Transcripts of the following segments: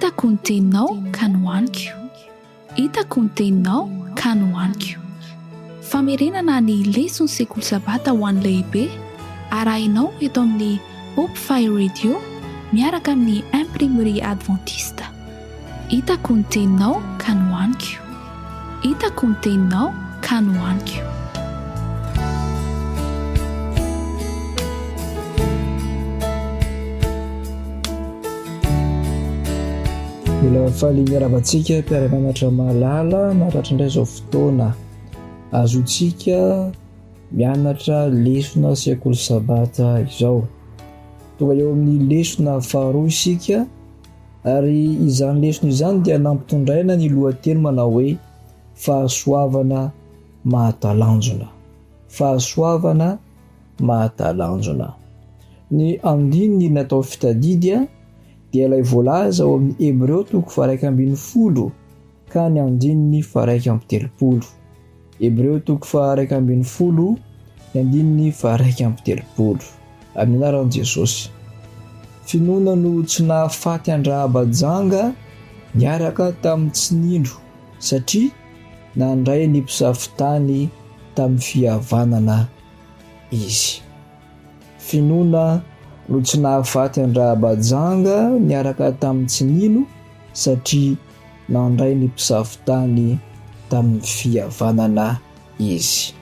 Hitako ny teninao ka nohaniko. Hitako ny teninao ka nohaniko. Famerenana ny leson'ny sekoly sabata ho an'ny lehibe arahinao eto amin'ny Hope Fire Radio miaraka amin'ny Imprimerie Adventiste. Hitako ny teninao ka nohaniko. Hitako ny teninao ka nohaniko. Mbola faly miarahaba antsika mpiara-mianatra mahalala mahatratra indray izao fotoana azontsika mianatra lesona sekoly sabata izao. Tonga eo amin'ny lesona faharoa isika ary izany lesona izany dia nampitondraina ny lohateny manao hoe fahasoavana mahatalanjona. Fahasoavana mahatalanjona. Ny andininy natao fitadidy dia ilay voalaza ao amin'ny Hebreo toko faha-11 ka ny andininy faha-31. Hebreo toko faha-11 ny andininy faha-31. Amin'ny anaran'i Jesosy. Finoana no tsy nahafaty an-dRahaba janga niaraka tamin'ny tsy nino satria nandray ny mpisafo tany tamin'ny fihavanana izy. Finoana no tsy nahafaty an-dRahaba janga niaraka tamin'ny tsy nino satria nandray ny mpisafo tany tamin'ny fihavanana izy.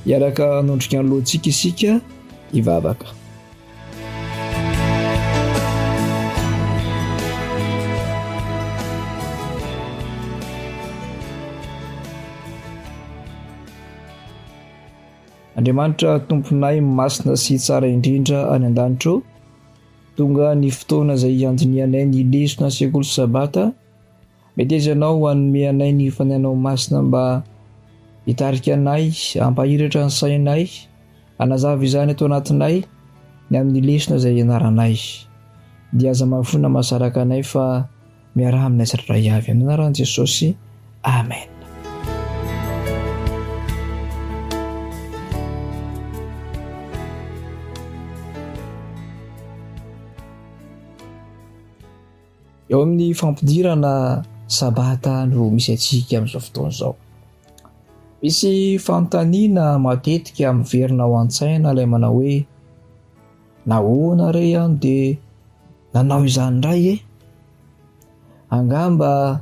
Hiaraka hanondrika ny lohantsika isika hivavaka. Andriamanitra Tomponay masina sy tsara indrindra any an-danitra ô, tonga ny fotoana izay handinihanay ny lesona sekoly sabata. Meteza Ianao hanome anay ny Fanahinao Masina mba hitarika anay, hampahiratra ny sainay, hanazava izany ato anatinay ny amin'ny lesona izay ianaranay. Dia aza mahafoana mahasaraka anay fa miaraha aminay tsirairay avy. Amin'ny anaran'i Jesosy. Amen. Eo amin'ny fampidirana sabata no misy antsika amin'izao fotoana izao. Misy fanontaniana matetika miverina ao an-tsaina ilay manao hoe nahoana re aho dia nanao izany indray e? Angamba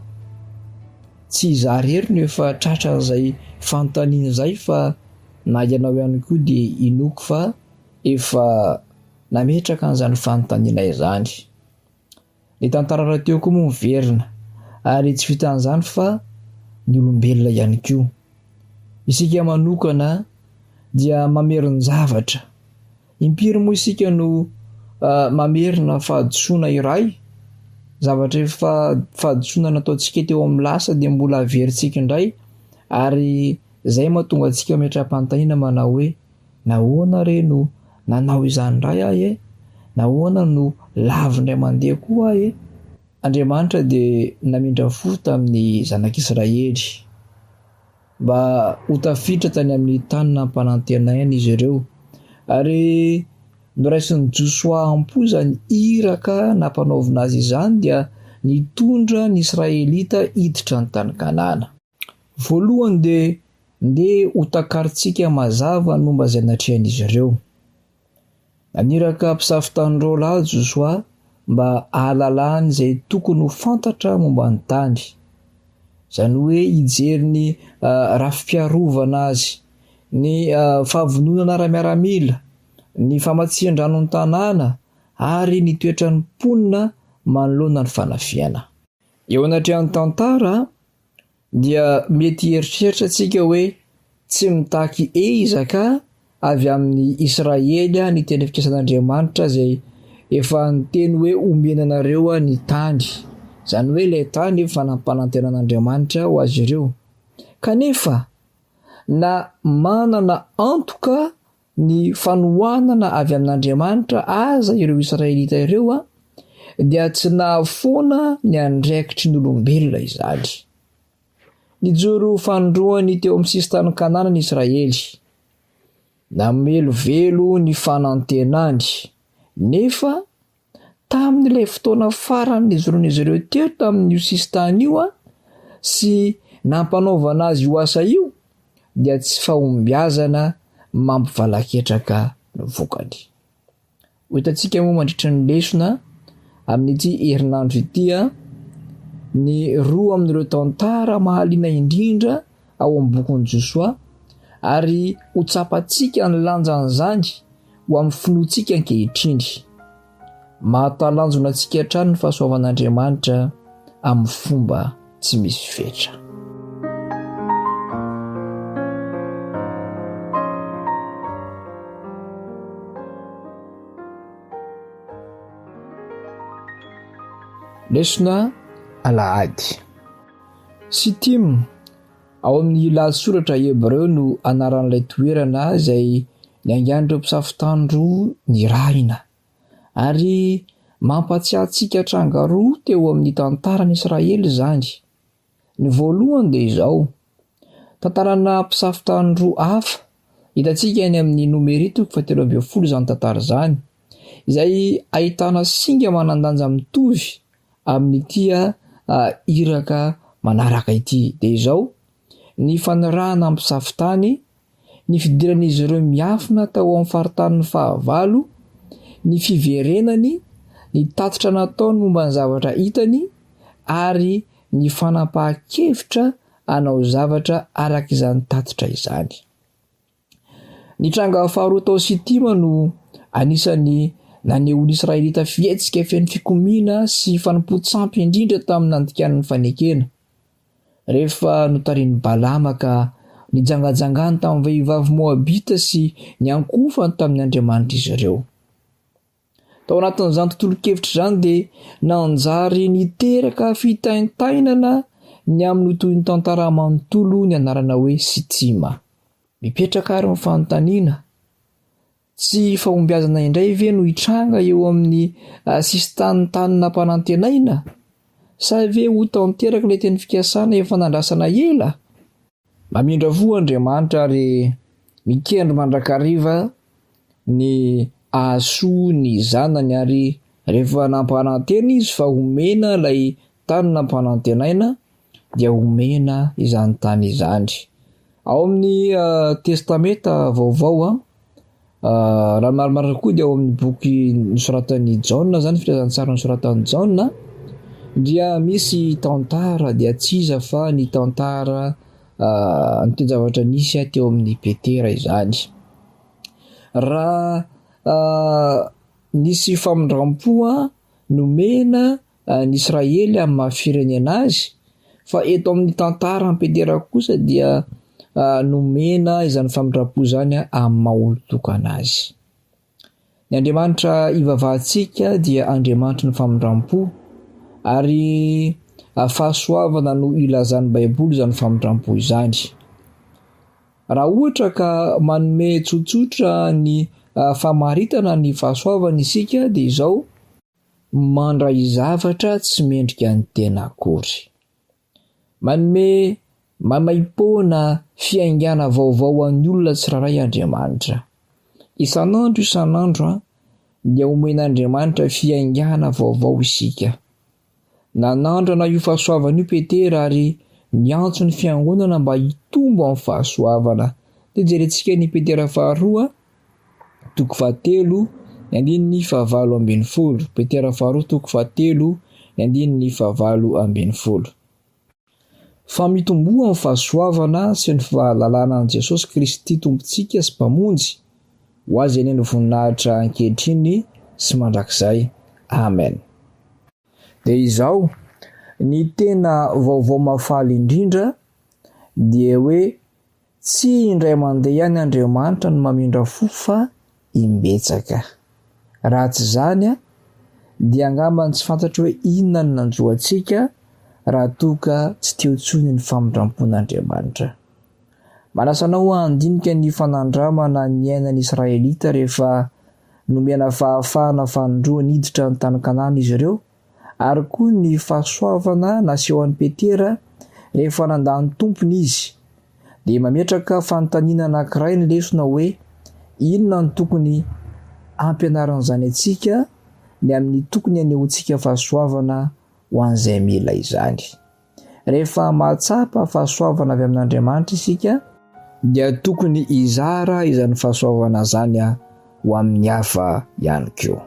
tsy izaho irery no efa tratran'izay fanontaniana izay fa na ianao ihany koa dia inoako fa efa nametraka an'izany fanontaniana izany. Ny tantara rahateo koa moa miverina ary tsy vitan'izany fa ny olombelona ihany koa. Isika manokana dia mamerin-javatra. Impiry moa isika no mamerina fahadisoana iray, zavatra efa fahadisoana nataontsika teo amin'ny lasa dia mbola averintsika indray ary izay mahatonga antsika mametra-panontaniana manao hoe Nahoana re no nanao izany indray aho e? Nahoana no lavo indray mandeha koa aho e? Andriamanitra dia namindra fo tamin'ny zanak'Israely mba ho tafiditra tany amin'ny tany nampanantenaina izy ireo. Ary noraisin'i Josoa am-po izany iraka nampanaovina azy izany dia nitondra ny Israelita hiditra ny tany Kanana. Voalohany dia Ndeha ho takarintsika mazava ny momba izay natrehan'izy ireo. Naniraka mpisafo tany roa lahy Josoa mba hahalalany izay tokony ho fantatra momba ny tany. Izany hoe hijery ny rafi-piarovana azy, ny fahavononana ara-miaramila, ny famatsian-drano ny tanàna ary ny toetran'ny mponina manoloana ny fanafihana. Eo anatrehan'ny tantara, dia mety hieritreritra antsika hoe tsy mitaky ezaka avy amin'ny Israely ny teny fikasan'Andriamanitra izay efa niteny hoe omena anareo ny tany. Izany hoe ilay tany efa nampanantenan'Andriamanitra ho azy ireo. Kanefa, na manana antoka ny fanohanana avy amin'Andriamanitra aza ireo Israelita ireo, dia tsy nahafoana ny andraikitry ny olombelona izany. Nijoro fanindroany teo amin'ny sisin-tanin'i Kanana ny Israely. Namelovelo ny fanantenany, nefa. tamin'ilay fotoana farany nijoroan'izy ireo teo tamin'io sisintany io sy nampanaovana azy io asa io dia tsy fahombiazana mampivalaketraka ny vokany. Ho hitantsika moa mandritra ny lesona amin'ity herinandro ity ny roa amin'ireo tantara mahaliana indrindra ao amin'ny bokin'i Josoa ary ho tsapantsika ny lanjan'izany ho amin'ny finoantsika ankehitriny. Mahatalanjona antsika hatrany ny fahasoavan'Andriamanitra amin'ny fomba tsy misy fetra. Lesona alahady. Sitim, ao amin'ny lahatsoratra hebreo no anaran'ilay toerana izay niaingan'ireo mpisafotandro nirahina. Ary mampahatsiahy antsika tranga roa teo amin'ny tantaran'i Israely izany. Ny voalohany dia izao, tantarana mpisafotany roa hafa, hitantsika eny amin'ny Nomery toko fahatelo ambin'ny folo izany tantara izany, izay ahitana singa manan-danja mitovy amin'ity iraka manaraka ity. Dia izao, ny fanirahana mpisafotany ny fidiran'izy ireo miafina tao amin'ny faritanin'ny fahavalo, ny fiverenany, ny tatitra nataony momba ny zavatra hitany, ary ny fanapahan-kevitra hanao zavatra araka izany tatitra izany. Ny tranga faharoa tao Sitima no anisan'ny nanehoan'ny Israelita fihetsika feno fikomiana sy fanompoan-tsampy indrindra tamin'ny nandikany ny fanekena. Rehefa notarihin'i Balama ka nijangajangany tamin'ny vehivavy Moabita sy niankohofany tamin'ny andriamanitr'izy ireo. Tao anatin'izany tontolon-kevitra izany dia nanjary niteraka fitaintainana ny amin'ny ho tohin'ny tantara manontolo ny anarana hoe Sitima. Mipetraka àry ny fanontaniana, Tsy fahombiazana indray ve no hitranga eo amin'ny sisintanin'ny tany nampanantenaina? Sa ve ho tanteraka ilay teny fikasana efa nandrasana ela? Mamindra fo Andriamanitra ary mikendry mandrakariva ny hahasoa ny zanany ary rehefa nampanantena izy fa homena ilay tany nampanantenaina dia homena izany tany izany. Ao amin'ny Testamenta Vaovao, raha ny marimarina kokoa dia ao amin'ny boky nosoratan'i Jaona izany, filazantsara nosoratan'i Jaona, dia misy tantara dia tsy iza fa ny tantara ny toe-javatra nisy teo amin'i Petera izany. Raha nisy famindram-po nomena ny Israely amin'ny maha firenena azy, fa eto amin'ny tantaran'i Petera kosa dia nomena izany famindram-po izany amin'ny maha olon-tokana azy. Ny Andriamanitra ivavahantsika dia Andriamanitry ny famindram-po, ary fahasoavana no ilazan'ny Baiboly izany famindram-po izany. Raha ohatra ka manome tsotsotra ny famaritana ny fahasoavana isika dia izao, Mandray zavatra tsy mendrika ny tena akory. Manome maimaimpoana fiaingàna vaovao ho an'ny olona tsirairay Andriamanitra. Isan'andro isan'andro dia omen'Andriamanitra fiaingàna vaovao isika. Nanandrana io fahasoavana io Petera ary niantso ny fiangonana mba hitombo amin'ny fahasoavana. Dia jerentsika ny Petera faharoa, toko fahatelo, ny andininy fahavalo ambin'ny folo. Petera faharoa, toko fahatelo, ny andininy fahavalo ambin'ny folo. Fa mitomboa amin'ny fahasoavana sy ny fahalalana an'i Jesosy Kristy Tompontsika sy Mpamonjy, ho Azy anie ny voninahitra ankehitriny sy mandrakizay. Amen. Dia izao, ny tena vaovao mahafaly indrindra dia hoe tsy indray mandeha ihany Andriamanitra no mamindra fo fa imbetsaka. Raha tsy izany dia angamba tsy fantatro hoe inona no nanjo antsika raha toa ka tsy teo intsony ny famindram-pon'Andriamanitra. Manasa anao handinika ny fanandramana niainan'ny Israelita rehefa nomena fahafahana fanindroany hiditra ny tany Kanana izy ireo, ary koa ny fahasoavana nasehon'i Petera rehefa nandà ny Tompony izy. Dia mametraka fanontaniana anankiray ny lesona hoe, Inona no tokony hampianaran'izany antsika? ny amin'ny tokony hanehoantsika fahasoavana ho an'izay mila izany. Rehefa mahatsapa fahasoavana avy amin'Andriamanitra isika, dia tokony hizara izany fahasoavana izany ho amin'ny hafa ihany koa.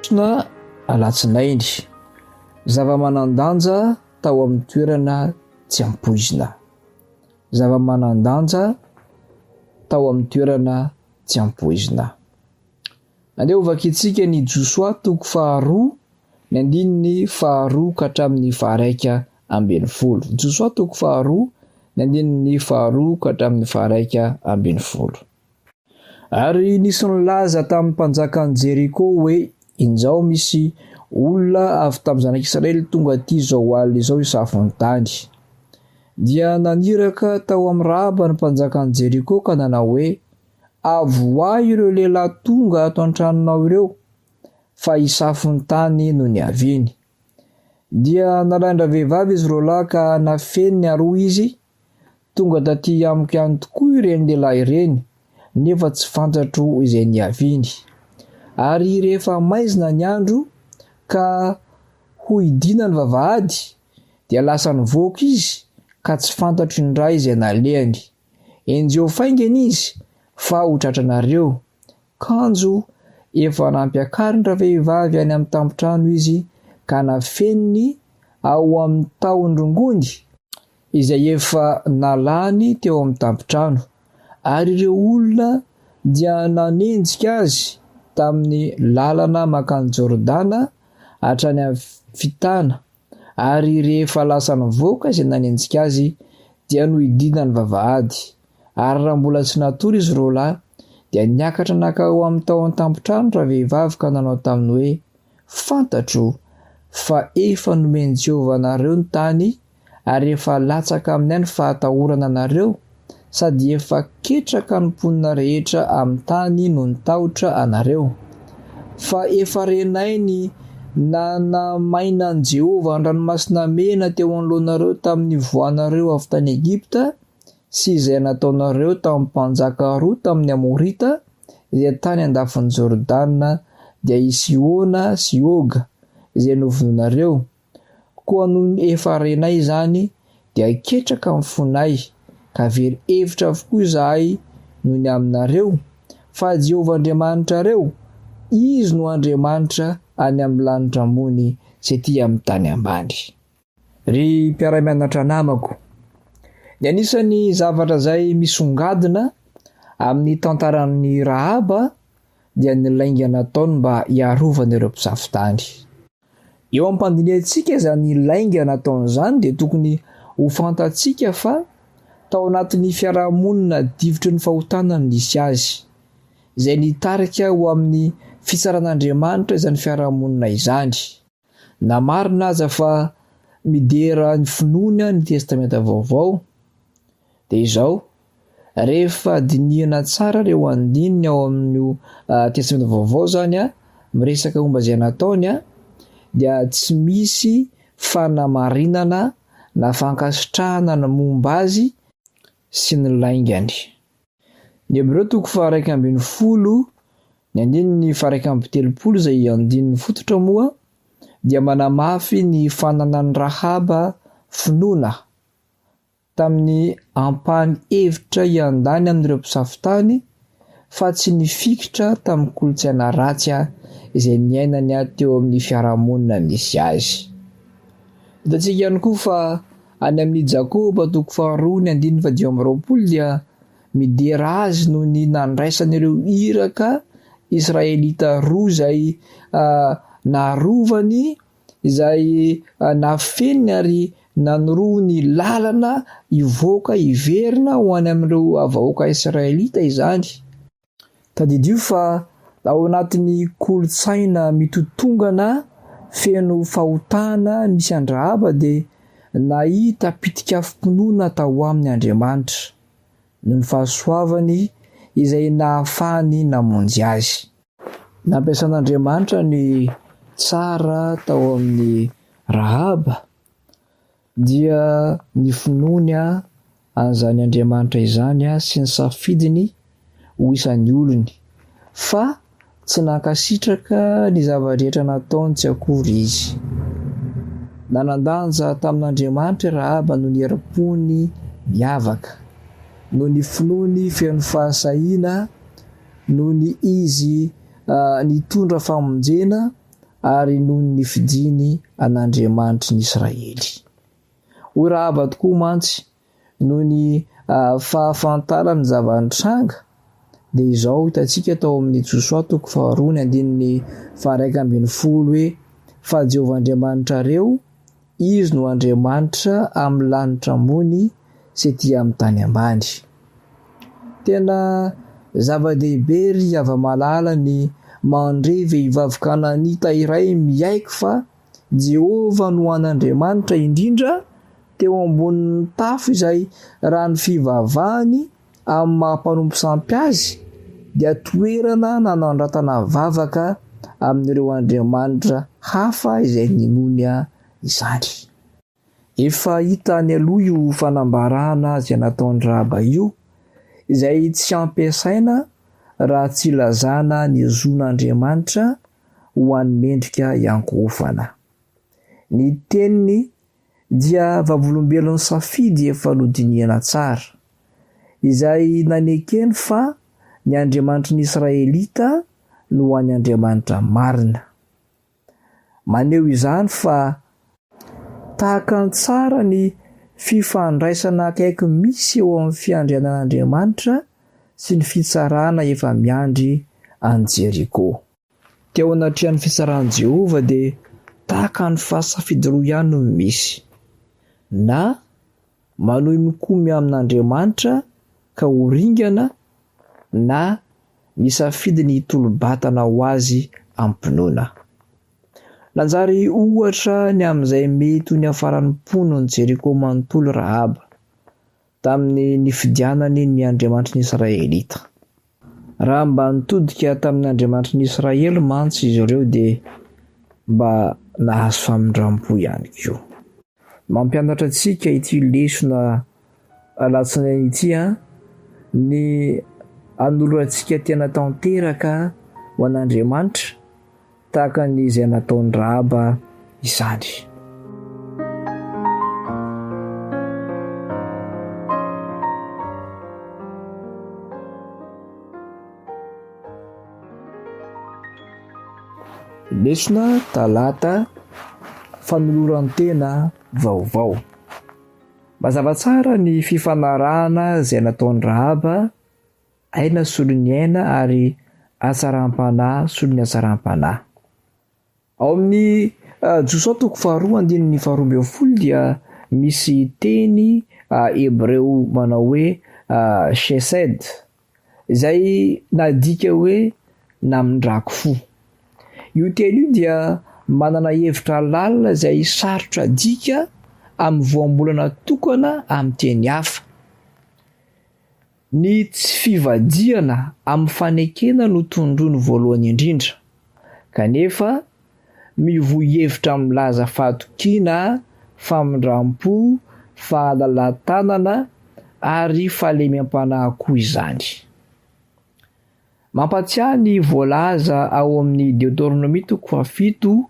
Lesona alatsinainy, Zava-manan-danja tao amin'ny toerana tsy ampoizina. Zava-manan-danja tao amin'ny toerana tsy ampoizina. Andeha hovakintsika ny Josoa toko faharoa, ny andininy faharoa ka hatramin'ny faharaika ambin'ny folo. Josoa toko faharoa, ny andininy faharoa ka hatramin'ny faharaika ambin'ny folo. Ary nisy nilaza tamin'ny mpanjakan'i Jeriko hoe, Injao misy olona avy tamin'ny zanak'Israely tonga aty izao alina izao hisafo ny tany. Dia naniraka tao amin'i Rahaba ny mpanjakan'i Jeriko ka nanao hoe, Avoahy ireo lehilahy tonga ato an-tranonao ireo, fa hisafo ny tany no niaviany. Dia nalain-dravehivavy izy roalahy ka nafeniny ary hoy izy, Tonga taty amiko ihany tokoa ireny lehilahy ireny, nefa tsy fantatro izay niaviany. Ary rehefa maizina ny andro ka hohidiana ny vavahady, dia lasa nivoaka izy ka tsy fantatro indray izay nalehany. Enjeho faingana izy fa ho tratranareo. Kanjo efa nampiakarin-dravehivavy any amin'ny tampon-trano izy ka nafeniny ao amin'ny tahon-drongony izay efa nalany teo amin'ny tampon-trano, ary ireo olona dia nanenjika azy tamin'ny lalana mankany Jordana hatrany fitana Ary rehefa lasa nivoaka izay nanenjika azy, dia nohidiana ny vavahady. Ary raha mbola tsy natory izy roalahy, dia niakatra nankao aminy tao an-tampon-trano ravehivavy ka nanao taminy hoe, Fantatro fa efa nomen'i Jehovah anareo ny tany ary efa latsaka aminay ny fahatahorana anareo, sady efa ketraka ny mponina rehetra amin'ny tany noho ny tahotra anareo. Fa efa renay ny nanamainan'i Jehovah ny Ranomasina Mena teo anoloanareo tamin'ny nivoahanareo avy tany Egypta, sy izay nataonareo tamin'ny mpanjaka roa tamin'ny Amorita, izay tany andafin'i Jordana, dia i Sihona sy Oga, izay novonoinareo. Koa nony efa renay izany, dia ketraka ny fonay, ka very hevitra avokoa izahay noho ny aminareo, fa Jehovah Andriamanitrareo, Izy no Andriamanitra any amin'ny lanitra ambony sy etỳ amin'ny tany ambany. Ry mpiara-mianatra namako, ny anisan'ny zavatra izay misongadina amin'ny tantaran'i Rahaba dia ny lainga nataony mba hiarovana ireo mpisafo tany. Eo am-pandinihantsika izany lainga nataony izany dia tokony ho fantatsika fa tao anatin'ny fiarahamonina difotry ny fahotana no nisy azy, izay nitarika ho amin'ny fitsaran'Andriamanitra izany fiarahamonina izany. Na marina aza fa midera ny finoany ny Testamenta Vaovao, dia izao, Rehefa dinihina tsara ireo andininy ao amin'io Testamenta Vaovao izany, miresaka momba izay nataony, dia tsy misy fanamarinana na fankasitrahana ny momba azy sy ny laingany. Ny Hebreo toko faha-11, ny andininy faha-31 izay andininy fototra moa dia manamafy ny fananan'i Rahaba finoana tamin'ny ampahany hevitra hiandany amin'ireo mpisafo tany fa tsy nifikitra tamin'ny kolontsaina ratsy izay niainany teo amin'ny fiarahamonina nisy azy. Hitantsika ihany koa fa any amin'ny Jakoba toko faharoa ny andininy faha-25 dia midera azy noho ny nandraisany ireo iraka Israelita roa izay narovany izay nafeniny ary nanoroa ny lalana hivoaka hiverina ho any amin'ireo vahoaka Israelita izany. Tadidio fa ao anatin'ny kolontsaina mitotongana feno fahotana misy an-dRahaba dia nahita pitik'afom-pinoana tao aminy Andriamanitra, noho ny fahasoavany izay nahafahany namonjy azy. Nampiasan'Andriamanitra ny tsara tao amin'i Rahaba. dia ny finoany an'izany Andriamanitra izany sy ny safidiny ho isan'ny olony, fa tsy nankasitraka ny zava-drehetra nataony tsy akory izy. Nanan-danja tamin'Andriamanitra i Rahaba noho ny herim-pony miavaka, noho ny finoany feno fahasahiana, noho ny izy nitondra famonjena ary noho ny nifidiany an'Andriamanitry ny Israely. Hoy Rahaba tokoa mantsy, noho ny fahafantarany ny zava-nitranga, dia izao hitantsika tao amin'ny Josoa toko faharoa ny andininy faha-11 hoe, Fa Jehovah Andriamanitrareo, Izy no Andriamanitra amin'ny lanitra ambony sy ety amin'ny tany ambany. Tena zava-dehibe ry hava-malala ny mandre vehivavy kananita iray miaiky fa Jehovah no an'Andriamanitra indrindra teo ambonin'ny tafo izay raha ny fivavahany amin'ny maha mpanompo sampy azy dia toerana nanandratana vavaka amin'ireo andriamanitra hafa izay ninoany izany. Efa hita nialoha io fanambarana izay nataon-dRahaba io, izay tsy ampiasaina raha tsy ilazana ny zon'Andriamanitra ho an'ny mendrika hiankohofana. Ny teniny dia vavolombelon'ny safidy efa nodinihana tsara, izay nanekeny fa ny Andriamanitry ny Israelita no hany Andriamanitra marina. Maneho izany fa tahaka ny tsara ny fifandraisana akaiky misy eo amin'ny fiandrianan'Andriamanitra sy ny fitsarana efa miandry an'i Jeriko. Teo anatrehan'ny fitsaran'i Jehovah dia tahaka ny fa safidy roa ihany no misy, na manohy mikomy amin'Andriamanitra ka ho ringana na misafidy ny hitolo-batana ho azy amim-pinoana. Nanjary ohatra ny amin'izay mety ho niafaran'ny mponin'i Jeriko manontolo Rahaba. tamin'ny nifidianany ny Andriamanitry ny Israelita. Raha mba nitodika tamin'ny Andriamanitry ny Israely mantsy izy ireo dia mba nahazo famindram-po ihany koa. Mampianatra antsika ity lesona alatsinainy ity ny hanolorantsika tena tanteraka ho an'Andriamanitra Tahaka ny izay nataon'i Rahaba izany. Lesona talata fanoloran-tena vaovao. Mazava tsara ny fifanarahana izay nataon'i Rahaba Aina solon'ny aina ary hatsaram-panahy solon'ny hatsaram-panahy. Ao amin'ny Josoa toko faharoa andininy faharoa ambin'ny folo dia misy teny hebreo manao hoe chesed, izay nadika hoe namindrako fo. Io teny io dia manana hevitra lalina izay sarotra adika amin'ny voambolana tokana amin'ny teny hafa. Ny tsy fivadihana amin'ny fanekena no tondroiny voalohany indrindra, kanefa mivoy hevitra milaza fahatokiana, famindram-po, fahalalahan-tanana ary fahalemem-panahy koa izany. Mampahatsiahy ny voalaza ao amin'ny Deoteronomia toko fahafito,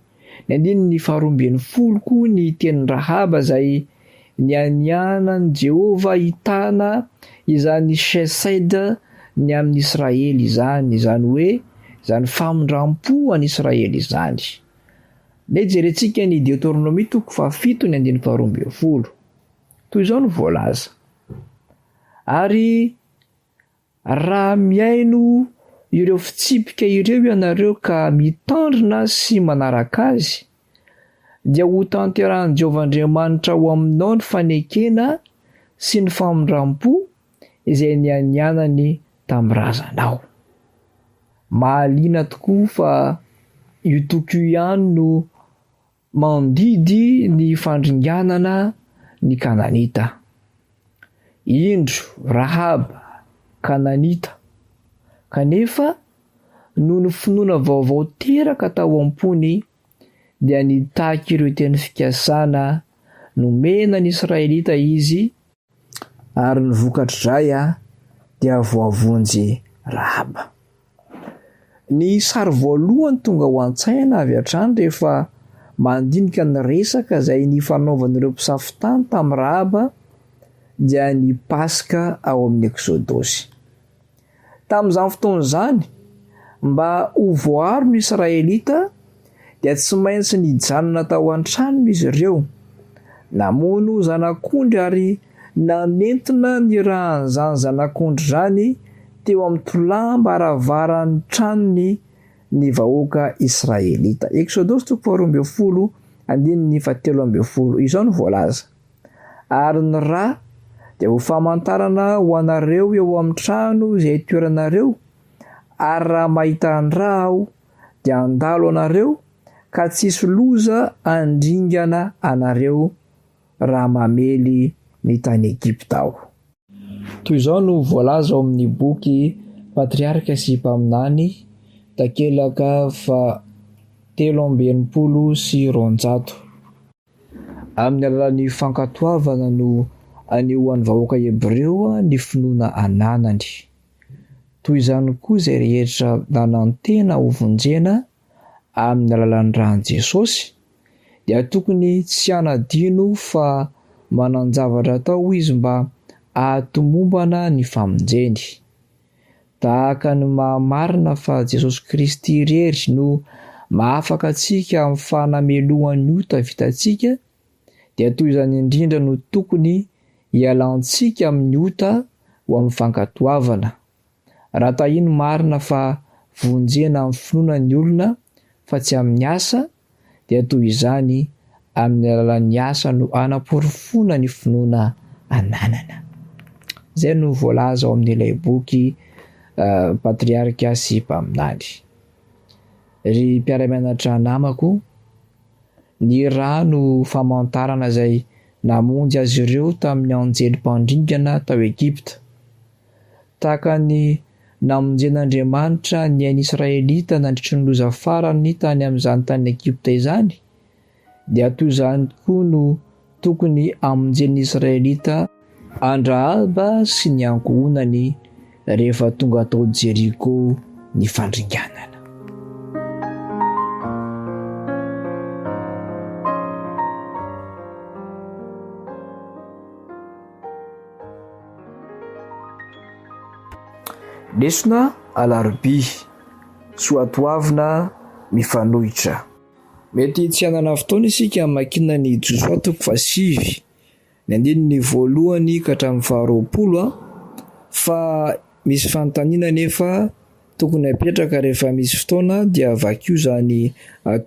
ny andininy faharoa ambin'ny folo koa ny tenin'i Rahaba izay nianianan'i Jehovah hitana izany chesed ny amin'i Israely izany, izany hoe izany famindram-po an'i Israely izany. Ndeha jerentsika ny Deoteronomia toko fahafito ny andininy faharoa ambin'ny folo. Toy izao no voalaza, Ary Raha mihaino ireo fitsipika ireo ianareo ka mitandrina sy manaraka azy, dia hotanterahin'i Jehovah Andriamanitrao aminao ny fanekena sy ny famindram-po izay nianianany tamin'ny razanao. Mahaliana tokoa fa io toko io ihany no Mandidy ny fandringanana ny Kananita. Indro Rahaba, Kananita. Kanefa, noho ny finoana vaovao teraka tao am-pony, dia nitaky ireo teny fikasana Nomena ny Israelita izy, ary ny vokatr'izay dia voavonjy Rahaba. Ny sary voalohany tonga ao an-tsaina avy hatrany rehefa mandinika ny resaka izay nifanaovan'ireo mpisafo tany tamin'i Rahaba dia ny Paska ao amin'ny Eksodosy. Tamin'izany fotoana izany, mba ho voaaro ny Israelita dia tsy maintsy nijanona tao an-tranony izy ireo. Namono zanak'ondry ary nanentona ny ràn'izany zanak'ondry izany teo amin'ny tolàm-baravaran'ny tranony ny vahoaka israelita. Eksodosy toko faharoa ambin'ny folo, andininy fahatelo ambin'ny folo. Izao no voalaza, Ary ny rà dia ho famantarana ho anareo eo amin'ny trano izay itoeranareo, ary raha mahita ny rà Aho, dia handalo anareo, ka tsy hisy loza handringana anareo raha mamely ny tany Egypta Aho. Toy izao no voalaza ao amin'ny boky Patriarka sy Mpaminany, takelaka faha 263. Amin'ny alalan'ny fankatoavana no anehoan'ny vahoaka hebreo ny finoana ananany. Toy izany koa izay rehetra nanantena hovonjena amin'ny alalan'ny ran'i Jesosy, dia tokony tsy hanadino fa manan-javatra atao izy mba hahatomombana ny famonjeny. Tahaka ny maha-marina fa Jesosy Kristy irery no mahafaka antsika amin'ny fanamelohan'ny ota vitantsika, dia toy izany indrindra no tokony hialantsika amin'ny ota ho amin'ny fankatoavana. Raha tahiny marina fa vonjena amin'ny finoana ny olona fa tsy amin'ny asa, dia toy izany amin'ny alalan'ny asa no anaporofoana ny finoana ananana. Izay no voalaza ao amin'ilay boky Patriarika sy Mpaminany. Ry mpiara-mianatra namako, ny rà no famantarana izay namonjy azy ireo tamin'ny anjely mpandringana tao Egypta. Tahaka ny namonjen'Andriamanitra ny ain'ny Israelita nandritry ny loza farany tany amin'izany tany Egypta izany, dia toy izany koa no tokony hamonjen'ny Israelita an-dRahaba sy ny ankohonany rehefa tonga tao Jeriko ny fandringanana. Lesona Alarobia, Soatoavina mifanohitra. Mety tsy hanana fotoana isika hamakiana ny Josoa toko fahasivy, ny andininy voalohany ka hatramin'ny faharoapolo, fa misy fanontaniana anefa tokony hapetraka rehefa misy fotoana dia vakio izany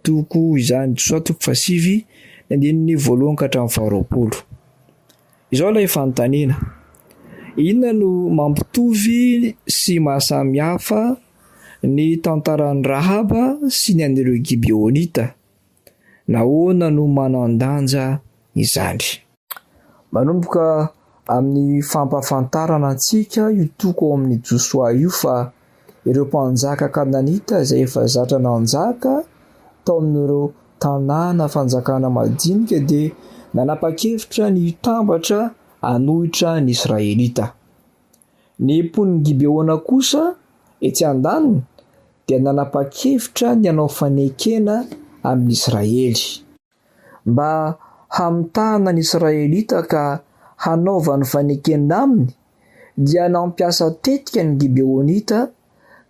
toko izany, Josoa toko fahasivy, ny andininy voalohany ka hatramin'ny faharoapolo. Izao ilay fanontaniana, Inona no mampitovy sy mahasamy hafa ny tantaran'i Rahaba sy ny an'ireo Gibeonita? Nahoana no manan-danja izany? Manomboka amin'ny fampahafantarana antsika io toko ao amin'ny Josoa io fa ireo mpanjaka kananita izay efa zatra nanjaka tao amin'ireo tanàna fanjakana madinika dia nanapa-kevitra ny hitambatra hanohitra ny Israelita. Ny mponin'i Gibeona kosa, etsy andaniny, dia nanapa-kevitra ny hanao fanekena amin'i Israely. Mba hamitahana ny Israelita ka hanaovany fanekena aminy, dia nampiasa tetika ny Gibeonita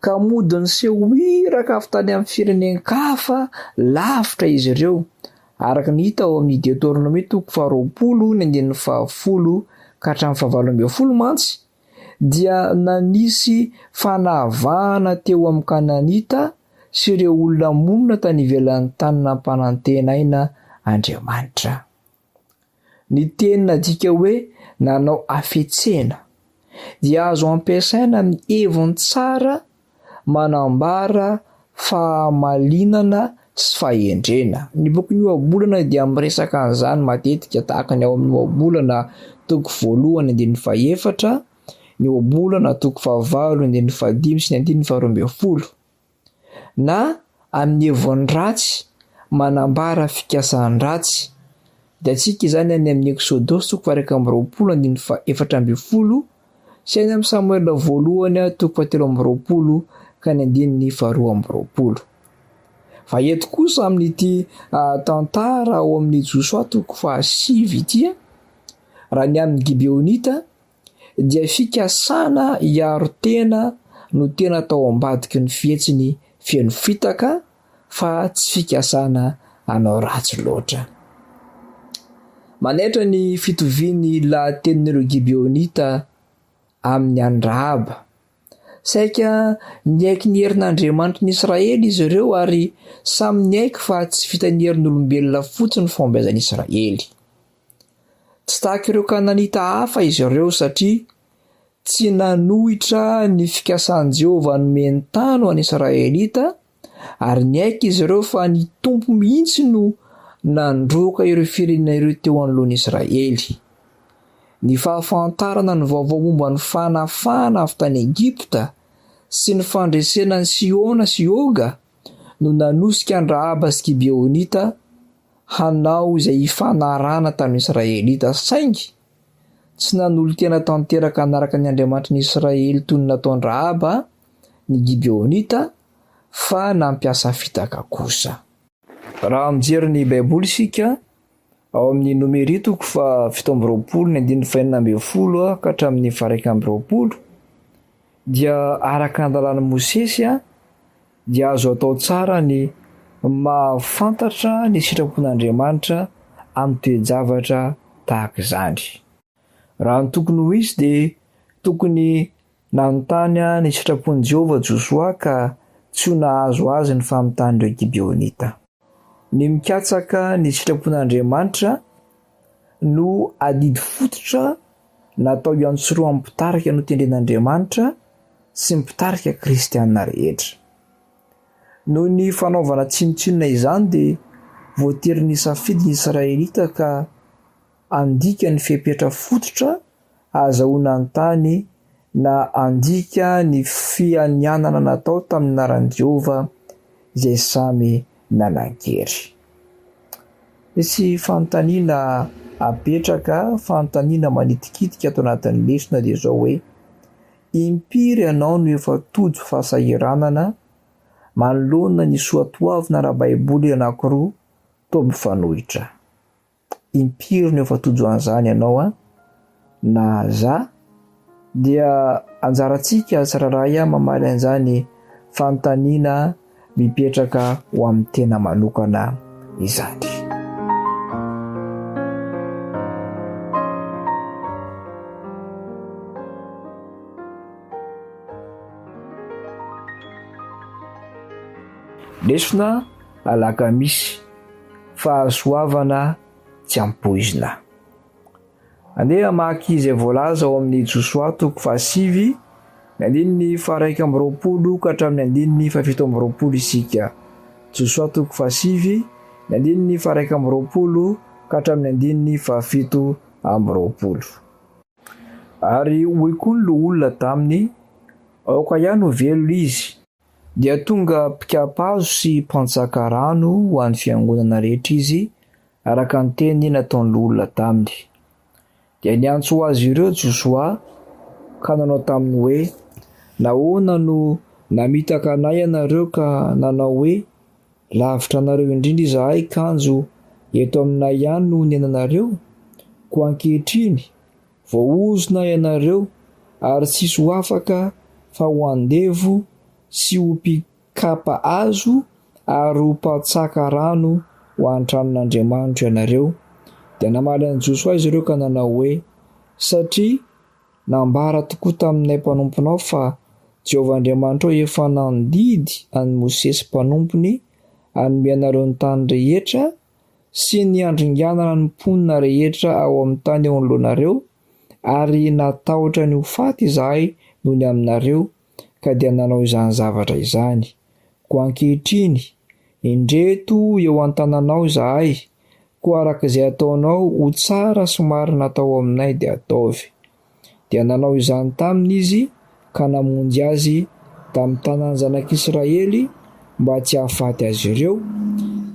ka mody niseho ho iraka avy tany amin'ny firenen-kafa lavitra izy ireo, araka ny hita ao amin'ny Deoteronomia toko faharoapolo ny andininy fahafolo ka hatramin'ny fahavalo ambin'ny folo mantsy, dia nanisy fanavahana teo amin'ny Kananita sy ireo olona monina tany ivelan'ny tany nampanantenaina Andriamanitra. Ny teny nadika hoe nanao hafetsena dia azo ampiasaina amin'ny heviny tsara manambara fahamalinana sy fahendrena. Ny bokin'ny Ohabolana dia miresaka an'izany matetika, tahaka ny ao amin'ny Ohabolana toko voalohany andininy fahefatra, ny Ohabolana toko fahavalo andininy fahadimy sy ny andininy faharoa ambin'ny folo. Na amin'ny heviny ratsy manambara fikasan-dratsy. Hitantsika izany any amin'ny Eksodosy toko faha-21 andininy faha-14 sy any amin'ny Samoela voalohany toko fahatelo amby roapolo ka ny andininy faharoa amby roapolo. Fa eto kosa amin'ity tantara ao amin'ny Josoa toko fahasivy ity, raha ny amin'ny Gibeonita dia fikasana hiaro tena no tena tao ambadiky ny fihetsiny feno fitaka fa tsy fikasana hanao ratsy loatra. Manaitra ny fitovian'ny lahatenin'ireo Gibeonita amin'ny an'i Rahaba. Saika niaiky ny herin'Andriamanitry ny Israely izy ireo ary samy niaiky fa tsy vitan'ny herin'olombelona fotsiny ny fahombiazan'i Israely. Tsy tahaka ireo Kananita hafa izy ireo satria tsy nanohitra ny fikasan'i Jehovah hanome ny tany ho an'ny Israelita, ary niaiky izy ireo fa ny Tompo mihitsy no nandroaka ireo firenena ireo teo anoloan'i Israely. Ny fahafantarana ny vaovao momba ny fanafahana avy tany Egypta sy ny fandresena an'i Sihona sy Oga no nanosika an-dRahaba sy Gibeonita hanao izay hifanarahana tamin'ny Israelita, saingy tsy nanolo-tena tanteraka hanaraka ny Andriamanitry ny Israely toy ny nataon-dRahaba ny Gibeonita, fa nampiasa fitaka kosa. Raha mijery ny Baiboly isika, ao amin'ny Nomery toko faha-27 ny andininy fahenina ambin'ny folo ka hatramin'ny faha-21, dia araka ny lalàn'i Mosesy dia azo atao tsara ny mahafantatra ny sitrapon'Andriamanitra amin'ny toe-javatra tahaka izany. Raha ny tokony ho izy dia tokony nanontany ny sitrapon'i Jehovah Josoa ka tsy ho nahazo azy ny famintan'ireo Gibeonita. Ny mikatsaka ny sitrapon'Andriamanitra no adidy fototra natao hiantsorohan'ny mpitarika notendren'Andriamanitra sy ny mpitarika kristiana rehetra. Noho ny fanaovana tsinontsinona izany dia voatery nisafidy ny Israelita ka handika ny fepetra fototra hahazahoana ny tany na handika ny fianianana natao tamin'ny anaran'i Jehovah izay samy nanan-kery. Misy fanontaniana apetraka, fanontaniana manitikitika ato anatin'ny lesona dia izao hoe, Impiry ianao no efa tojo fahasahiranana manoloana ny soatoavina ara-baiboly anankiroa toa mifanohitra? Impiry no efa tojo an'izany ianao an? Na za? Dia anjarantsika tsirairay mamaly an'izany fanontaniana mipetraka ho amin'ny tena manokana izany. Lesona alakamisy, fahasoavana tsy ampoizina. Andeha hamaky izay voalaza ao amin'ny Josoa toko fahasivy, ny andininy faha-21 ka hatramin'ny andininy faha-27 isika. Josoa toko fahasivy, ny andininy faha-21 ka hatramin'ny andininy faha-27. Ary hoy koa ny loholona taminy, Aoka ihany ho velona izy. Dia tonga mpikapa hazo sy mpantsaka rano ho an'ny fiangonana rehetra izy, araka ny teny nataon'ny loholona taminy. Dia niantso azy ireo Josoa ka nanao taminy hoe, Nahoana no namitaka anay ianareo ka nanao hoe, Lavitra anareo indrindra izahay kanjo eto aminay ihany no onenanareo? Koa ankehitriny, voaozona ianareo ary tsy hisy ho afaka fa ho andevo sy ho mpikapa hazo ary ho mpantsaka rano ho an-tranon'Andriamanitro ianareo. Dia namaly an'i Josoa izy ireo ka nanao hoe, Satria nambara tokoa taminay mpanomponao fa Jehovah Andriamanitrao efa nandidy an'i Mosesy mpanompony hanome anareo ny tany rehetra sy ny handringanana ny mponina rehetra ao amin'ny tany eo anoloanareo, ary natahotra ny ho faty izahay noho ny aminareo, ka dia nanao izany zavatra izany. Koa ankehitriny, indreto eo an-tananao izahay, koa araka izay ataonao ho tsara sy marina atao aminay dia ataovy. Dia nanao izany taminy izy ka namonjy azy tamin'ny tanan'ny zanak'Israely mba tsy hahafaty azy ireo.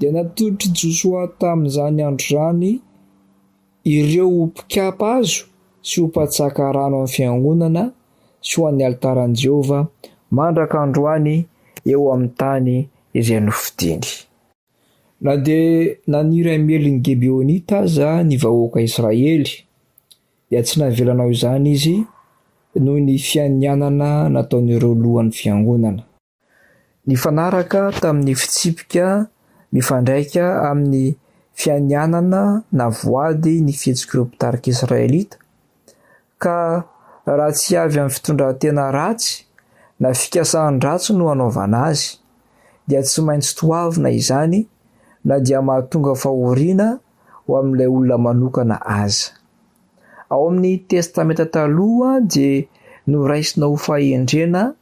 Dia natolotr'i Josoa tamin'izany andro izany. Ireo ho mpikapa hazo sy ho mpatsaka rano amin'ny fiangonana sy ho an'ny alitaran'i Jehovah mandraka androany eo amin'ny tany izay nofidiny. Na dia naniry hamely ny Gibeonita aza ny vahoaka Israely, dia tsy navelanao izany izy noho ny fianianana nataon'ireo lohan'ny fiangonana. Nifanaraka tamin'ny fitsipika mifandraika amin'ny fianianana na voady ny fihetsik'ireo mpitarika israelita, ka raha tsy avy amin'ny fitondran-tena ratsy na fikasan-dratsy no anaovana azy, dia tsy maintsy toavina izany na dia mahatonga fahoriana ho amin'ilay olona manokana aza. Ao amin'ny Testamenta Taloha dia noraisina ho fahendrena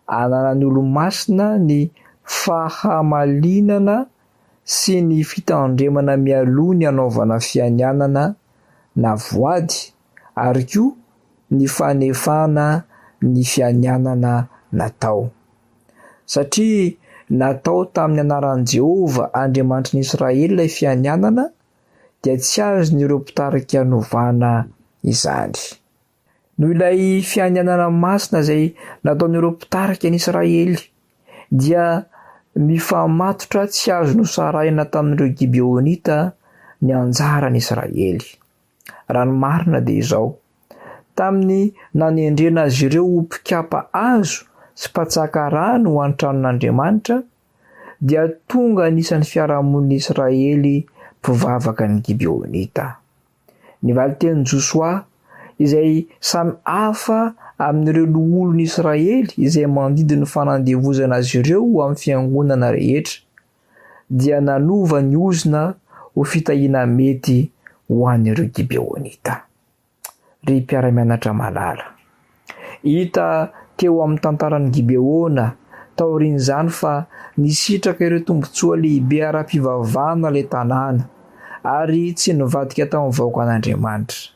ananan'ny Olomasina ny fahamalinana sy ny fitandremana mialoha ny hanaovana fianianana na voady ary koa ny fanefana ny fianianana natao. Satria natao tamin'ny anaran'i Jehovah Andriamanitry ny Israely ilay fianianana, dia tsy azon'ireo mpitarika novana izany. Noho ilay fianianana masina izay nataon'ireo mpitarika ny Israely, dia mifamatotra tsy azo nosarahina tamin'ireo Gibeonita ny anjaran'ny Israely. Raha ny marina dia izao, tamin'ny nanendrena azy ireo ho mpikapa hazo sy mpatsaka rano ho an'ny tranon'Andriamanitra, dia tonga anisan'ny fiarahamonin'ny Israely mpivavaka ny Gibeonita. Ny valin-tenin'i Josoa, izay samy hafa amin'ireo loholon'ny Israely izay mandidy ny fanandevozana azy ireo ho amin'ny fiangonana rehetra, dia nanova ny ozona ho fitahiana mety ho an'ireo Gibeonita. Ry mpiara-mianatra malala, hita teo amin'ny tantaran'i Gibeona taorian'izany fa nisitraka ireo tombontsoa lehibe ara-pivavahana ilay tanàna, ary tsy nivadika tamin'ny vahoakan'Andriamanitra.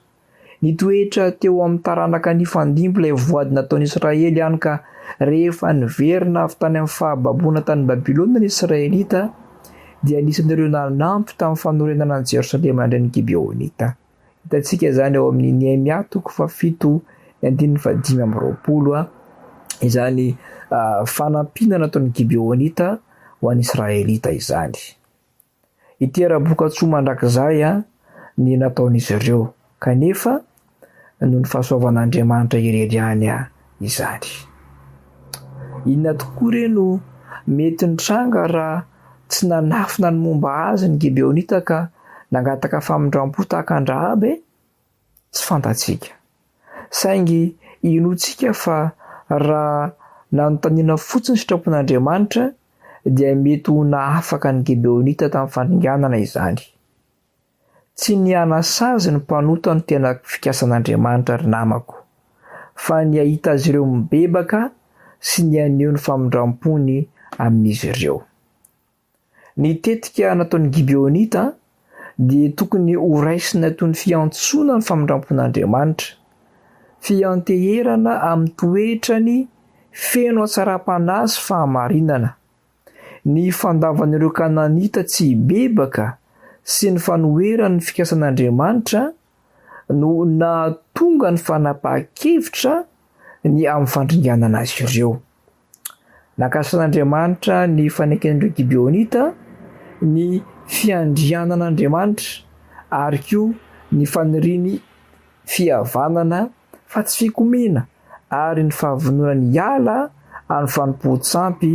Nitoetra teo amin'ny taranaka nifandimby ilay voady nataon'i Israely hany ka rehefa niverina avy tany amin'ny fahababoana tany Babylona ny Israelita, dia anisan'ireo nanampy tamin'ny fanorenana an'i Jerosalema indray ny Gibeonita. Hitantsika izany ao amin'ny Nehemia toko fahafito ny andininy fahadimy amby roapolo, izany fanampiana nataon'ny Gibeonita ho an'ny Israelita izany. Hitera-bokatsoa mandrakizay ny nataon'izy ireo, kanefa noho ny fahasoavan'Andriamanitra irery ihany izany. Inona tokoa re no mety nitranga raha tsy nanafina ny momba azy ny Gibeonita ka nangataka famindram-po tahaka an-dRahaba e? Tsy fantatsika. Saingy inoantsika fa raha nanontaniana fotsiny ny sitrapon'Andriamanitra, dia mety ho nahafaka ny Gibeonita tamin'ny fandringanana izany. Tsy ny hanasazy ny mpanota no tena fikasan'Andriamanitra, ry namako, fa ny hahita azy ireo mibebaka sy ny haneho ny famindram-pony amin'izy ireo. Ny tetika nataon'ny Gibeonita dia tokony horaisina toy ny fiantsoana ny famindram-pon'Andriamanitra, fianteherana amin'ny toetrany feno hatsaram-panahy sy fahamarinana. Ny fandavan'ireo Kananita tsy hibebaka sy ny fanoherany ny fikasan'Andriamanitra no nahatonga ny fanapahan-kevitra ny amin'ny fandringanana azy ireo. Nankasitrahan'Andriamanitra ny faneken'ireo Gibeonita ny fiandrianan'Andriamanitra ary koa ny faniriany fihavanana fa tsy fikomiana ary ny fahavononany hiala amin'ny fanompoan-tsampy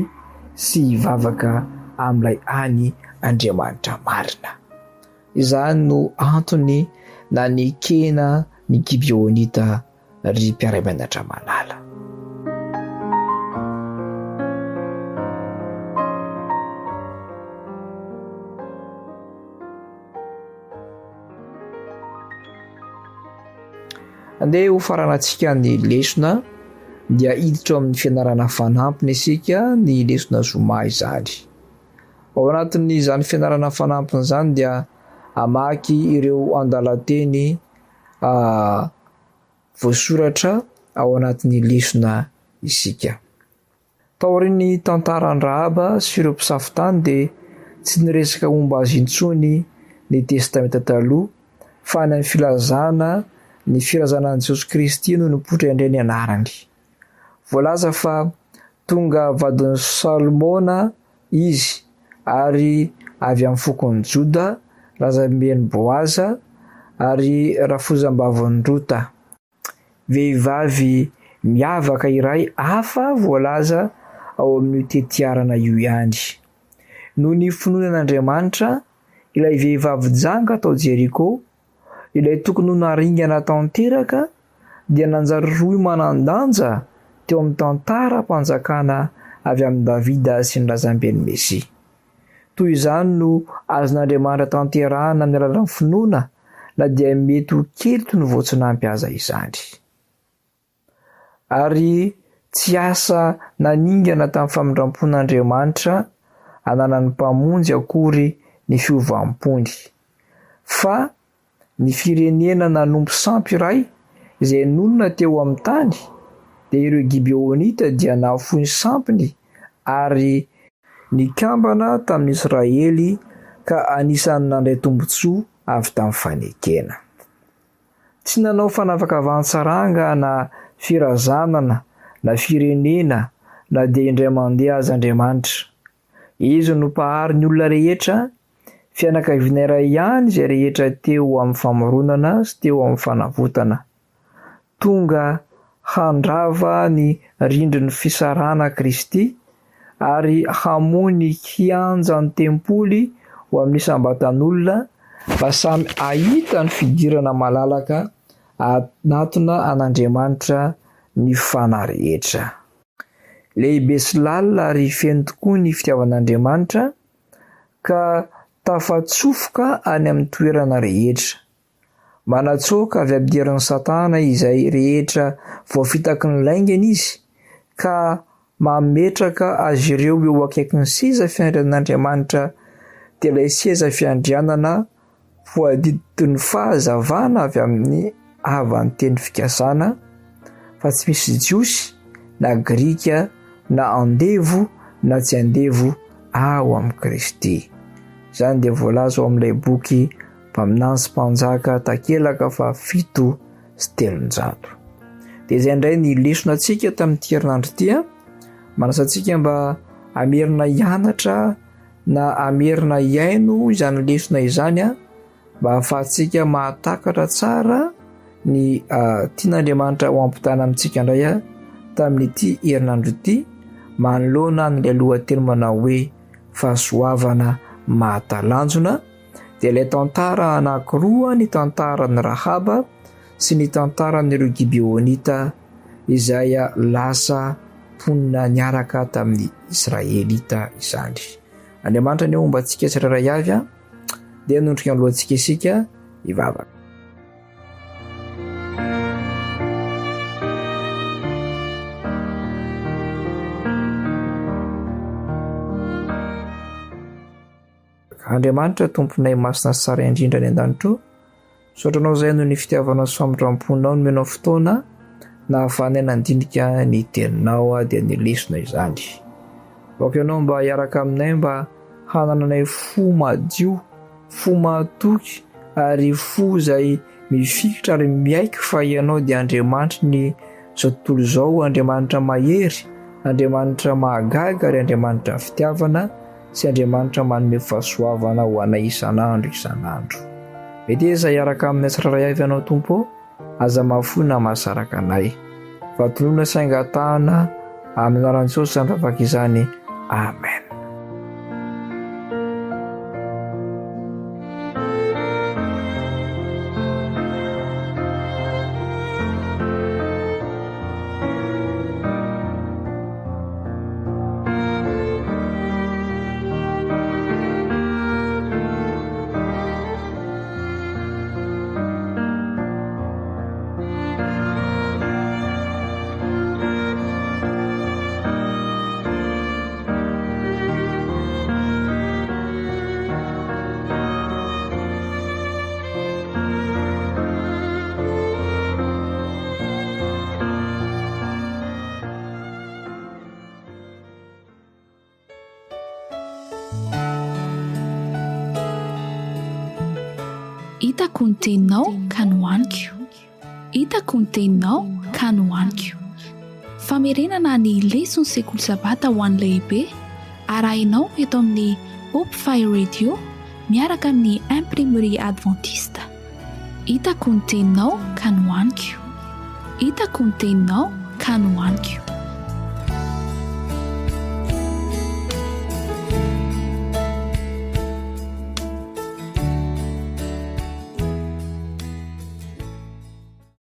sy hivavaka amin'ilay hany Andriamanitra marina. Izany no antony nanekena ny Gibeonita ry mpiara-mianatra malala. Andeha ho faranantsika ny lesona dia hiditra ao amin'ny fianarana fanampiny isika ny lesona zoma izany. Ao anatin'izany fianarana fanampiny izany dia hamaky ireo andalan-teny voasoratra ao anatin'ny lesona isika. Taorian'ny tantaran-dRahaba sy ireo mpisafo tany dia tsy niresaka momba azy intsony ny Testamenta Taloha. fa any amin'ny filazana ny firazanan'i Jesosy Kristy no nipoitra indray ny anarany. Voalaza fa tonga vadin'i Salmona izy ary avy amin'ny fokon'i Joda, razamben'i Boaza, ary rafozambavin'i Rota. Vehivavy miavaka iray hafa voalaza ao amin'io tetiarana io ihany. Noho ny finoany an'Andriamanitra, ilay vehivavy janga tao Jeriko, ilay tokony ho naringana tanteraka, dia nanjary rohy manan-danja teo amin'ny tantaram-panjakana avy amin'i Davida sy ny razamben'ny Mesia. Toy izany no azon'Andriamanitra tanterahina amin'ny alalan'ny finoana, na dia mety ho kely toy ny voatsinampy aza izany. Ary tsy asa naningana tamin'ny famindram-pon'Andriamanitra ananan'ny Mpamonjy akory ny fiovam-pony, fa ny firenena nanompo sampy iray izay nonina teo amin'ny tany, dia ireo Gibeonita dia nahafoy ny sampiny ary nikambana tamin'ny Israely ka anisan'ny nandray tombontsoa avy tamin'ny fanekena. Tsy nanao fanavakavahan-tsaranga na firazanana na firenena na dia indray mandeha aza Andriamanitra. Izy no Mpahary ny olona rehetra, fianakaviana iray ihany izay rehetra teo amin'ny famoronana sy teo amin'ny fanavotana. Tonga handrava ny rindrin'ny fisarahana Kristy ary hamoha ny kianjan'ny tempoly ho amin'ny isam-batan'olona mba samy hahita ny fidirana malalaka hanatona an'Andriamanitra ny fanahy rehetra. Lehibe sy lalina ary feno tokoa ny fitiavan'Andriamanitra ka tafatsofoka any amin'ny toerana rehetra. Manatsoaka avy ampidiran'i Satana izay rehetra voafitaky ny laingany izy, ka mametraka azy ireo eo akaikin'ny seza fiandrianan'Andriamanitra, dia ilay seza fiandrianana voadidin'ny fahazavana avy amin'ny havan'ny teny fikasana, fa tsy misy Jiosy na Grika na andevo na tsy andevo ao amin'i Kristy. Izany dia voalaza ao amin'ilay boky Mpaminany sy Mpanjaka takelaka faha 307. Dia izay indray ny lesona antsika tamin'ity herinandro ity. Manasa antsika mba hamerina hianatra na hamerina hihaino izany lesona izany mba hahafahantsika mahatakatra tsara ny tian'Andriamanitra ho ampitana amintsika indray tamin'ity herinandro ity manoloana an'ilay lohateny manao hoe fahasoavana mahatalanjona. dia ilay tantara anankiroa, ny tantaran'i Rahaba sy ny tantaran'ireo Gibeonita izay lasa mponina niaraka tamin'ny Israelita izany. Andriamanitra anie homba antsika tsirairay avy dia hanondrika ny lohantsika isika hivavaka. Andriamanitra Tomponay masina sy tsara indrindra any an-danitra ô, misaotra Anao izahay noho ny fitiavanao sy famindram-ponao nomenao fotoana nahafahanay nandinika ny teninao dia ny lesona izany. Aoka Ianao mba hiaraka aminay mba hanananay fo madio, fo mahatoky ary fo izay mifikitra ary miaiky fa Ianao dia Andriamanitry ny izao tontolo izao, Andriamanitra mahery, Andriamanitra mahagaga ary Andriamanitra fitiavana. sy Andriamanitra manome fahasoavana ho anay isan'andro isan'andro. Meteza hiaraka aminay tsirairay avy Ianao Tompo ô, aza mahafoy na mahasaraka anay. Fa tononina sy angatahana amin'ny anaran'i Jesosy izany vavaka izany. Amen. Hitako ny teninao ka nohaniko. Hitako ny teninao ka nohaniko. Famerenana ny leson'ny sekoly sabata ho an'ny lehibe, arahinao eto amin'ny Hope Fire Radio miaraka amin'ny Imprimerie Adventiste. Hitako ny teninao ka nohaniko. Hitako ny teninao ka nohaniko.